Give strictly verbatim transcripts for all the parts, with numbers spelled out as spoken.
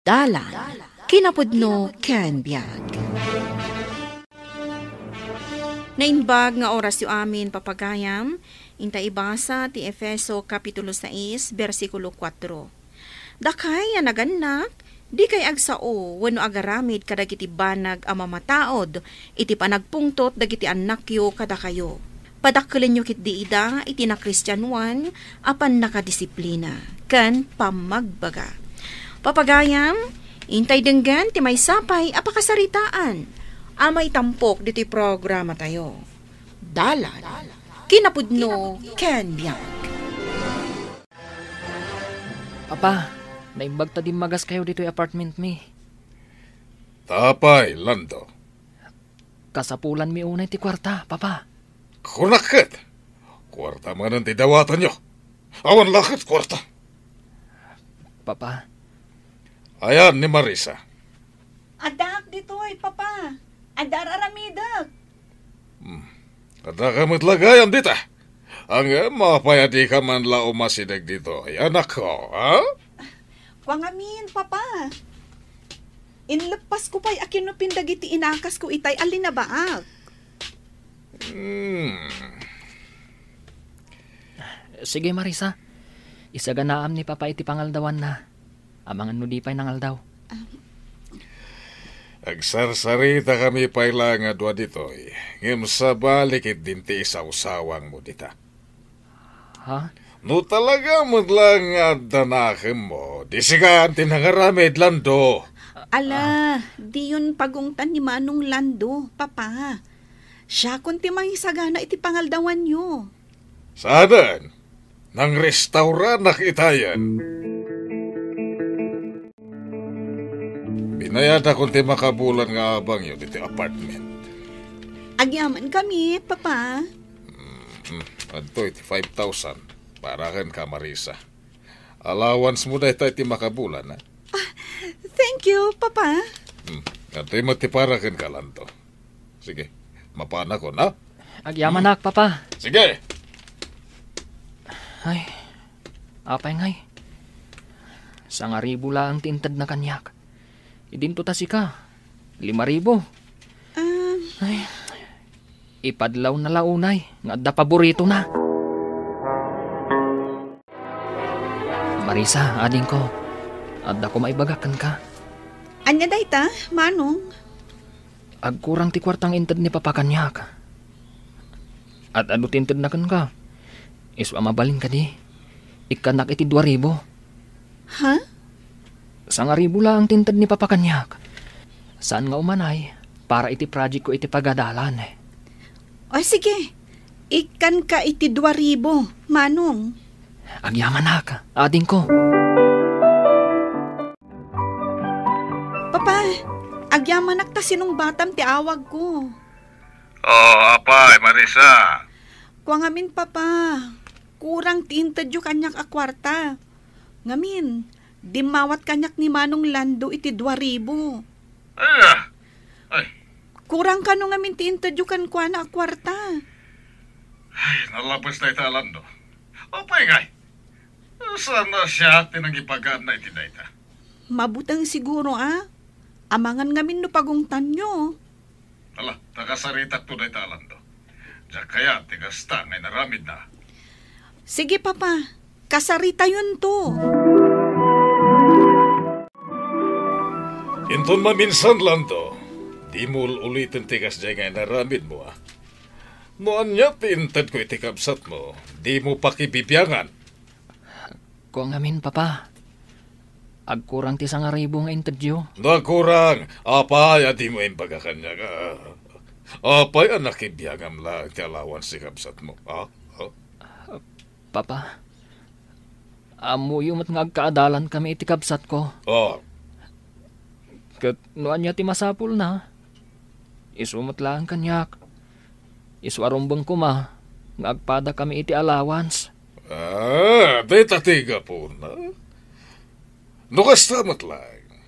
Dalan, kinapudno ken biag. Naimbag nga orasyo amin, papagayam, inta ibasa ti Efeso Kapitulo sais, bersikulo kuatro. Dakay a nagannak, dikay agsao wenno agaramid kadagiti banag a mamataud iti panagpungtot dagiti annakyo kadakayo. Padakkelenyo ketdi ida iti nakristianoan a pannakadisiplina ken pammagbaga. Papagayam, intay denggen ti maysa pay a pakasaritaan a maitampok ditoy programatayo. Dalan, kinapudno, ken biag. Papa, naimbag ta dimmagas kayo ditoy apartment mi. Apay, Lando? Kasapulan mi unay ti kuarta, Papa. Kunak ket, kuarta manen ti dawatanyo. Awan la ket kuarta. Papa. Ayan ni Marisa. Addaak ditoy, Papa. Adda ar-aramidek. Hmm. Adda ka met lagayam dita. Ngem apay a di ka man la umasideg ditoy, anakko, ha? Kua ngamin, Papa. Inleppasko pay a kinupin dagiti inakasko itay a linabaak. Hmm. Sige, Marisa. Isaganaam ni Papa iti pangaldawanna. Amangan no di pay nangaldaw. Um. Agsarsaritakami pay la nga dua ditoy, ngem sabali ketdin ti isawsawangmo dita. Ha? No talaga met la nga adda nakemmo, di sika ti nangaramid, Lando. Ala, diyon pagungtan ni Manong Lando, Papa. Siakon ti mangisagana iti pangaldawanyo. Saanen, nangrestauranak itayen. Binayatakon ti makabulan nga abangyo ditoy apartment. Agyamankami, Papa. Hmm, adtoy ti five thousand para kenka, Marisa. Allowance mo dayta iti makabulan, ha? Ah, thank you, Papa. Hmm, adtoy met ti para kenka, Lando. Sige, mapanakon, ha? Agyamanak, Papa. Sige. Ay, apay ngay? Sangaribu laeng ti intedna kaniak. Idinto ta sika, lima ribu. Um. Ay, ipadlawna la unay nga adda paboritona. Marisa, adingko, adda koma ibagak kenka. Ania dayta, Manong? Agkurang ti kuarta nga inted ni Papa kaniak. Ad-adu ti intedna kenka. Isu a mabalin kadi, ikkannak iti dua ribu. Ha? Sangaribu laeng ti inted ni Papa kaniak. Saan nga umanay para iti project ko iti pagadalan. O, sige. Ikkanka iti dua ribu, Manong. Agyamanak, adingko. Papa, agyamanak ta sinungbatam ti awagko. Oh, apay, Marisa. Kua ngamin, Papa, kurang ti intedyo kaniak a kuarta. Ngamin, dimmawat kaniak ni Manong Lando iti dua ribu. Ala! Ay. Kurang kano ngamin ti intedyo kenkuana a kuarta. Ay, nalabes dayta, Lando. Apay ngay? Saan a siak ti nangibagaanna iti dayta? Mabuteng siguro, a. Amangan ngamin no pagungtanyo. Ala, ta kasaritakto dayta, Lando. Diak kayat ti kasta nga inaramidna. Sige, Papa. Kasaritayonto. Inton maminsan, Lando, dimo ul-uliten ti kasdiay nga inaramidmo, a. No ania ti intedko iti kabsatmo, dimo pakibibiangan. Kua ngamin, Papa. Agkurang ti sangaribu nga intedyo. No agkurang, apay a dimo imbaga kaniak, a? Apay a nakibiangam laeng ti allowance ti kabsatmo, a? A? Papa, ammoyo met nga agkaadalankami iti kabsatko. Oh. Ket no ania ti masapulna, isu met laeng kaniak. Isu a rumbeng koma nga agpadakami iti allowance. Ah, dayta ti gapuna. No kasta met laeng,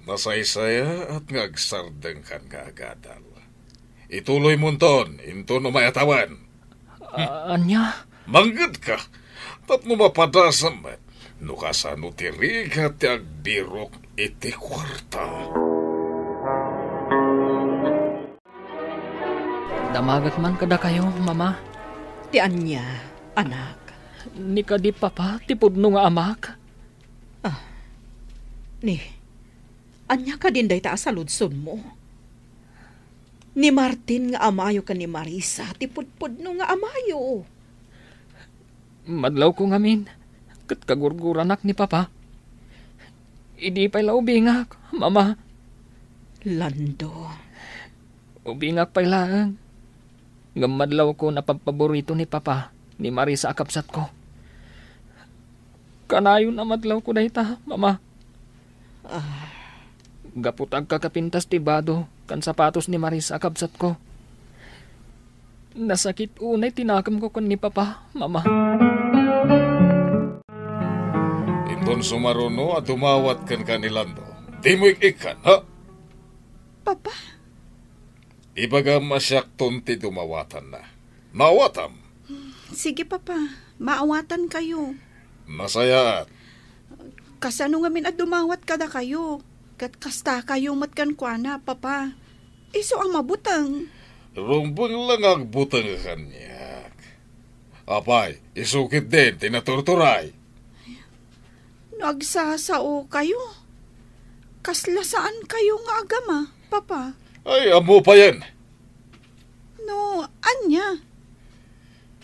nasaysayaat nga agsardengkan nga agadal. Ituloymonton inton umay a tawen. A-, ania? Mangngegka tapno mapadasam met no kasano ti rigat ti agbirok iti kuarta. Damagek man kadakayo, Mama. Ti ania, anak? Ni kadi Papa ti pudno nga amak. Ah, ni, ania kadin dayta a saludsonmo? Ni Martin nga amayo ken ni Marisa ti pudpudno nga amayo. Madlawko ngamin, ket kagurguranak ni Papa. Idi pay la ubingak, Mama. Lando. Ubingak pay laeng. Ngem madlawko a pabpaborito ni Papa ni Marisa a kabsatko. Kanayon a madlawko dayta, Mama. Ah. Gapu ta agkakapintas ti bado ken sapatos ni Marisa a kabsatko. Nasakit unay ti nakemko ken ni Papa, Mama. Inton sumaruno a dumawat kenka ni Lando, dimo ik-ikkan, ha? Papa? Ibagam a siakton ti dumawatanna. Maawatam? Sige, Papa. Maawatankayo. Nasayaat. Kasano ngamin a dumawat kadakayo? Ket kastakayo met kenkuana, Papa. Isu a mabuteng. Rumbeng la nga agbuteng kaniak. Apay, isu ketdin ti naturturay. No agsasaokayo, kasla saankayo nga agama, Papa. Ay, ammo payen. No, ania?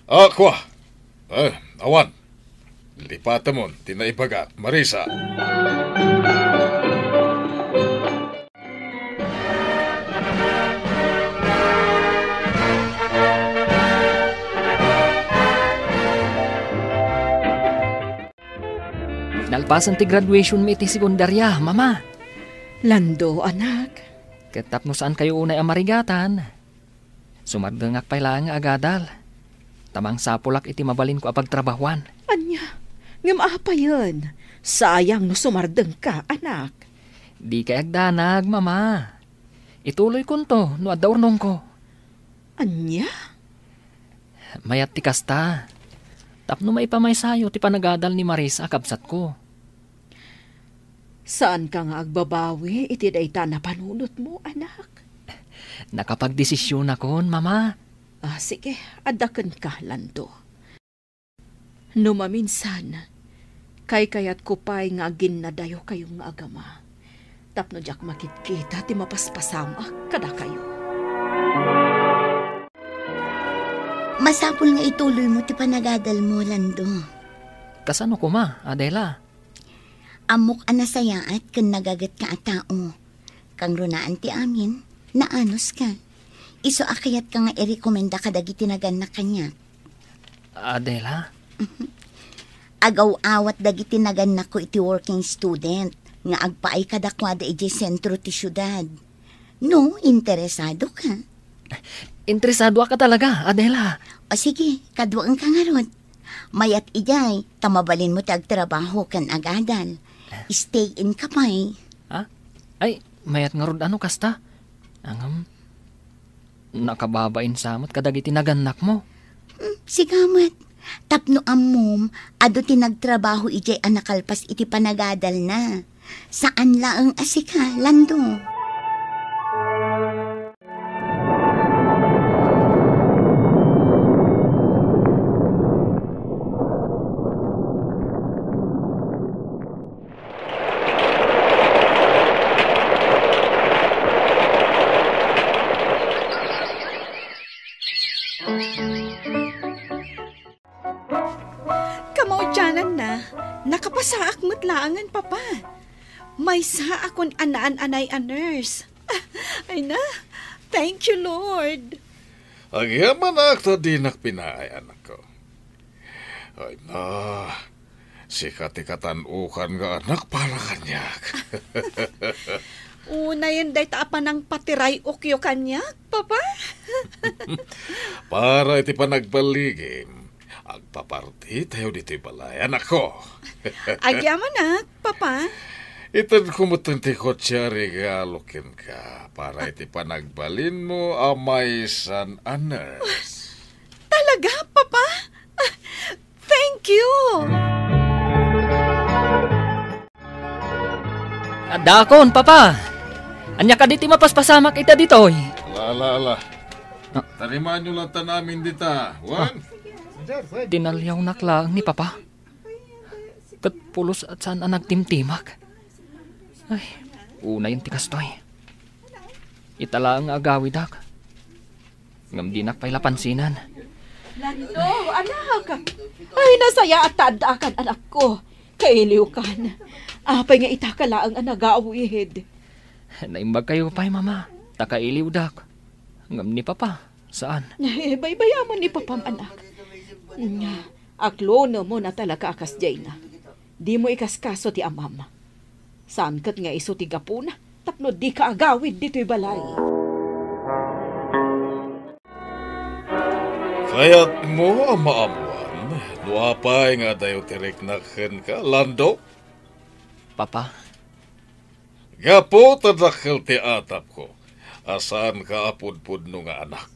Ah, kua. Eh, awan. Lipatemon ti naibagak, Marisa. Nalpasen ti graduation mi iti sekundaria, Mama. Lando, anak. Ket tapno saankayo unay a marigatan, sumardengak pay laeng nga agadal. Ta mangsapulak iti mabalinko a pagtrabahuan. Ania? Ngem apayen? Sayang no sumardengka, anak. Dikay agdanag, Mama. Ituloykonto no adda urnongko. Ania? Mayat ti kasta. Tapno maipamaysayo ti panagadal ni Marisa a kabsatko. Saanka nga agbabawi iti dayta a napanunotmo, anak? Nakapagdesisionakon, Mama. Ah, sige, adda kenka, Lando. No maminsan, kaykayatko pay nga aginnadayokayo nga agama, tapno diak makitkita ti mapaspasamak kadakayo. Masapul nga ituloymo ti panagadalmo, Lando. Kasano koma, Adela? Ammok a nasayaat ken nagagetka a tao. Kangrunaan ti amin, naanuska. Isu a kayatka nga irekomenda kadagiti nagannak kaniak. Adela? Agaw-awat dagiti nagannakko iti working student nga agpaay kadakuada idiay sentro ti siudad. No, interesadoka. Interesadoak talaga, Adela. O sige, kaduaenka ngarud. Mayat idiay, ta mabalinmo ti agtrabaho ken agadal. Stay in ka pay. Ha? Ay, mayat ngarud a no kasta. Ngem, nakababain sa met kadagiti nagannakmo. Hmm, sika met. Tapno ammom, adu ti nagtrabaho idiay a nakalpas iti panagadalna. Saan laeng a sika, Lando. Kamaudiananna, nakapasaak met laengen, Papa. Maysa a kun-, a naan-anay a nurse. Ay na, thank you, Lord. Agyamanak ta dinak pinaay, anakko. Ay na, sika ti katan-okan nga anak para kaniak. Unayen dayta a panangpatiray-okyo kaniak, Papa. Para iti panagballigim, agpapartitayo ditoy balay, anakko. Agyamanak, Papa. Itedko met ti kotse a regalo kenka para iti panagbalinmo a maysan a nurse. Talaga, Papa? Thank you! Addaakon, Papa! Ania kadi ti mapaspasamak ita ditoy? Ala, ala, ala. Ah. Tarimanyo latta amin dita, Juan. Ah. Tinaliawnak laeng ni Papa. Ket pulos a saan a nagtimtimak. Ay, unayen ti kastoy. Ita laeng nga agawidak. Ngem dinak pay la pansinan. Lando, anak! Ay, nasayaat ta addaakan, anakko. Kailiwkan. Apay nga itaka laeng a nagawid? Naimbagkayo pay, Mama, ta kailiwdak. Ngem ni Papa, saan. Eh, baybayamon ni Papam, anak. Nga, aklonem mo na talaga a kasdiayna. Dimo ikaskaso ti amam. Saan ket nga isu ti gapuna tapno dika agawid ditoy balay. Kayatmo a maammoan no apay nga adayo ti riknak kenka, Lando? Papa. Gapu ta dakkel ti atapko a saanka a pudpudno nga anak.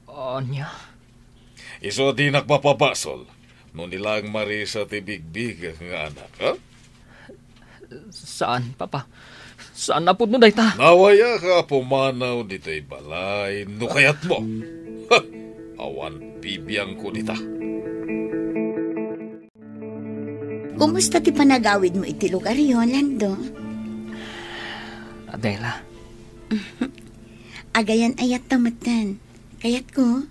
Ania? Isu a dinak mapabasol no ni laeng Marisa ti bigbigak nga anak, ha? Saan, Papa. Saan a pudno dayta. Nawayaak a pumanaw ditoy balay no kayatmo. Ha! Awan bibiangko dita. Kumusta ti panagawidmo iti lugaryo, Lando? Adela. Agayan-ayatta metten. Kayatko,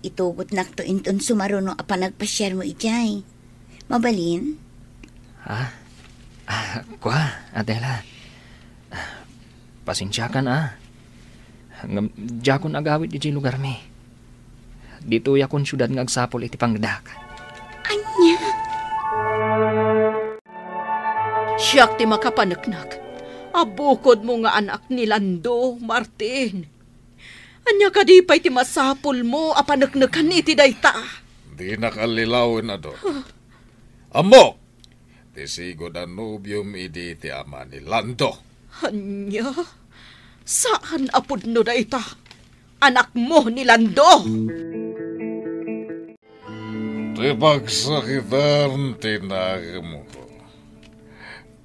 itugotnakto inton sumaruno a panagpasiarmo idiay. Mabalin? Ah? Ah, kua, Adela. Ah, pasensiakan, ah. Ngem diakon agawid idiay lugarmi. Ditoyakon siudad nga agsapul iti pangngegak. Ania? Siak ti makapaneknek a bukodmo nga anak ni Lando, Martin. Ania kadi pay ti masapulmo a paneknekan iti dayta? Dinak allilawen, adu. Huh. Ammok, ti sigud a nobiom idi ti ama ni Lando. Ania? Saan a pudno dayta. Anakmo ni Lando. Ti pagsakitan ti nakemko.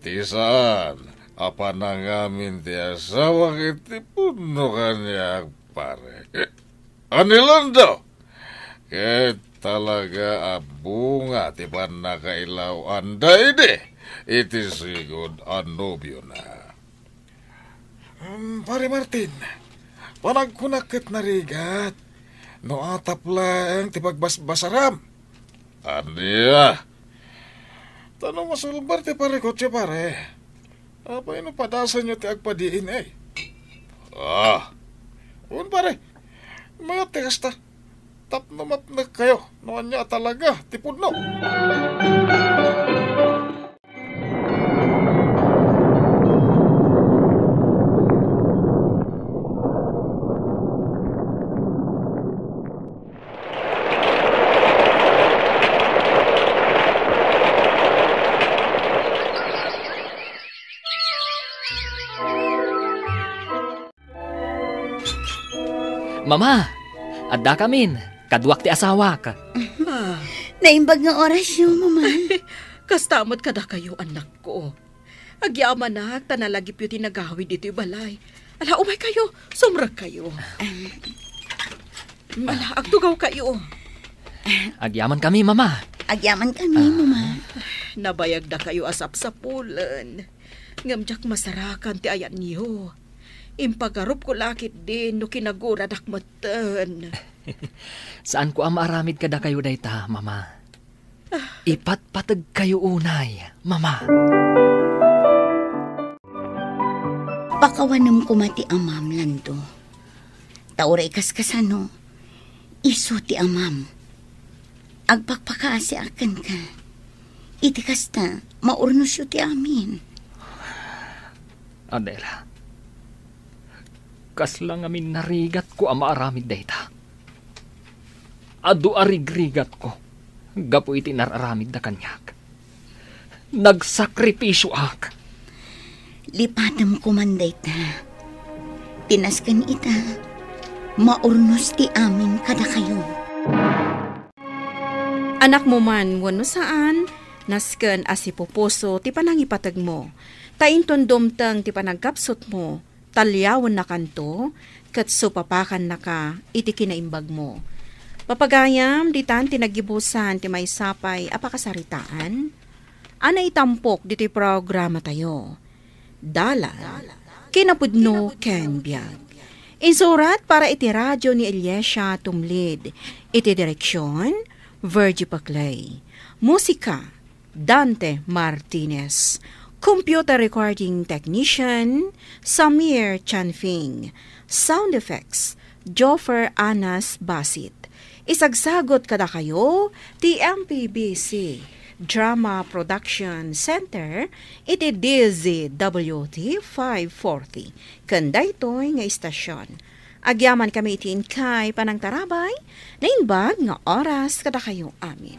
Ti saan a panangamin ti asawak iti pudno kaniak, pare. A ni Lando, ket talaga a bunga ti pannakailaw-anda idi iti sigud a nobiona. Um, Pare Martin, panagkunak ket narigat no atap laeng ti pagbasbasaram. Ania? Ta no masulbar ti parikutyo, pare, apay no padasanyo ti agpa-D N A? Ah, wen, pare, mayat ti kasta. Tapno mapnekkayo no ania a talaga ti pudno. Mama, addakamin. Kaduak ti asawak. Ah. Naimbag nga orasyo, Mama. Kasta met kadakayo, annakko. Agyamanak ta nalagipyo ti nagawid iti balay. Ala, umaykayo, sumrekkayo. Ala, agtugawkayo. Agyamankami, Mama. Agyamankami, Ah. Mama. Nabayagdakayo a sapsapulen. Ngem diak masarakan ti ayanyo. Impagarupko la ketdin no kinaguradak metten. Saanko a maaramid kadakayo dayta, Mama. Ah. Ipatpategkayo unay, Mama. Pakawanem koma ti amam, Lando. Ta uray kaskasano, isu ti amam. Agpakpakaasiak kenka. Iti kasta, maurnosyo ti amin. Adela, kasla ngamin narigatko a maaramid dayta. Adu a rigrigatko gapu iti nar-aramidda kaniak. Nagsakripisioak. Lipatem koman dayta. Ti nasken ita, maurnos ti amin kadakayo. Anakmo man wenno saan, nasken a sipupuso ti panangipategmo. Ta inton dumteng ti panagkapsutmo, taliawennakanto, ket supapakannaka iti kinaimbagmo. Papagayam, ditan ti naggibusan ti maysa pay a pakasaritaan a naitampok ditoy programatayo. Dalan, kinapudno ken biag. Insurat para iti radio ni Eliasia Tumlid. Iti direksyon, Virgie Paclay. Musika, Dante Martinez. Computer recording technician, Samir Chanfing. Sound effects, Joffer Anas Basit. Isagsagot kadakayo ti M P B C Drama Production Center iti D Z W T five forty. Ken daytoy nga istasyon. Agyaman kami iti inkay panangtarabay, naimbag nga oras kadakayo amin.